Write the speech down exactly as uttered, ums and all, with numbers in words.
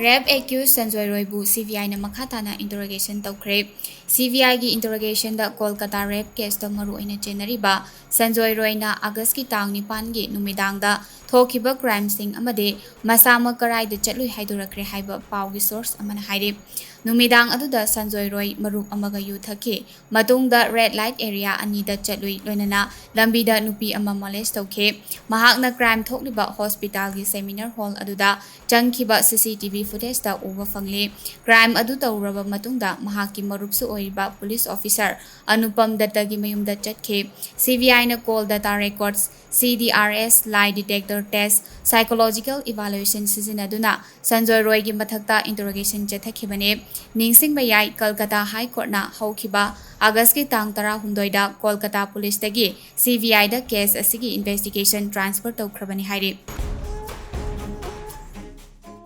Rape accused Sanjoy ꯔꯣꯏꯕꯨ C B I ꯅ ꯃꯈꯥ ꯇꯥꯅ interrogation ꯇꯧꯈ꯭ꯔꯦ꯫ C B I ꯒꯤ interrogation ꯗ ꯀꯣꯜꯀꯇꯥ rape case ꯇ ꯃꯔꯨ ꯑꯣꯏꯅ ꯆꯦꯟꯅꯔꯤꯕ ꯁꯟꯖꯣꯏ ꯔꯣꯏꯅ August ꯀꯤ ꯇꯥꯡ ꯅꯤꯄꯥꯟ ꯒꯤ ꯅꯨꯃꯤꯗꯥꯡꯗ ꯊꯣꯛꯈꯤꯕ crime ꯁꯤꯡ ꯑꯃꯗꯤ ꯃꯁꯥꯃꯛ ꯀꯔꯥꯏꯗ ꯆꯠꯂꯨꯏ ꯍꯥꯏꯗꯣꯔꯛꯈ꯭ꯔꯦ ꯍꯥꯏꯕ ꯄꯥꯎꯒꯤ source ꯑꯃꯅ ꯍꯥꯏꯔꯤ꯫ ꯅꯨꯃꯤꯗꯥꯡ ꯑꯗꯨꯗ ꯁꯟꯖꯣꯏ ꯔꯣꯏ ꯃꯔꯨꯞ ꯑꯃꯒ ꯌꯨ ꯊꯛꯈꯤ꯫ ꯃꯇꯨꯡꯗ red light area ꯑꯅꯤꯗ ꯆꯠꯂꯨꯏ, ꯂꯣꯏꯅꯅ ꯂꯝꯕꯤꯗ ꯅꯨꯄꯤ ꯑꯃ molest ꯇꯧꯈꯤ꯫ ꯃꯍꯥꯛꯅ crime ꯊꯣꯛꯂꯤꯕ hospital ꯒꯤ seminar hall ꯑꯗꯨꯗ ꯆꯪꯈꯤꯕ C C T V footage ꯇ ꯎꯕ ꯐꯪꯂꯤ꯫ Crime ꯑꯗꯨ ꯇꯧꯔꯕ ꯃꯇꯨꯡꯗ ꯃꯍꯥꯛꯀꯤ ꯃꯔꯨꯞꯁꯨ ꯑꯣꯏꯔꯤꯕ police officer ꯑꯅꯨꯄꯝ ꯗꯠꯇꯒꯤ ꯃꯌꯨꯝꯗ ꯆꯠꯈꯤ꯫ C B I ꯅ call data records, C D R S, lie detector test, psychological evaluation ꯁꯤꯖꯤꯟꯅꯗꯨꯅ ꯁꯟꯖꯣꯏ ꯔꯣꯏꯒꯤ ꯃꯊꯛꯇ interrogation ꯆꯠꯊꯈꯤꯕꯅꯤ꯫ ꯅꯤꯡꯁꯤꯡꯕ ꯌꯥꯏ, ꯀꯜꯀꯇꯥ High Court ꯅ ꯍꯧꯈꯤꯕ August ꯀꯤ ꯇꯥꯡ ꯇꯔꯥꯍꯨꯝꯗꯣꯏꯗ ꯀꯣꯜꯀꯇꯥ police ꯇꯒꯤ C B I the case ꯑꯁꯤꯒꯤ investigation transfer ꯇꯧꯈ꯭ꯔꯕꯅꯤ ꯍꯥꯏꯔꯤ꯫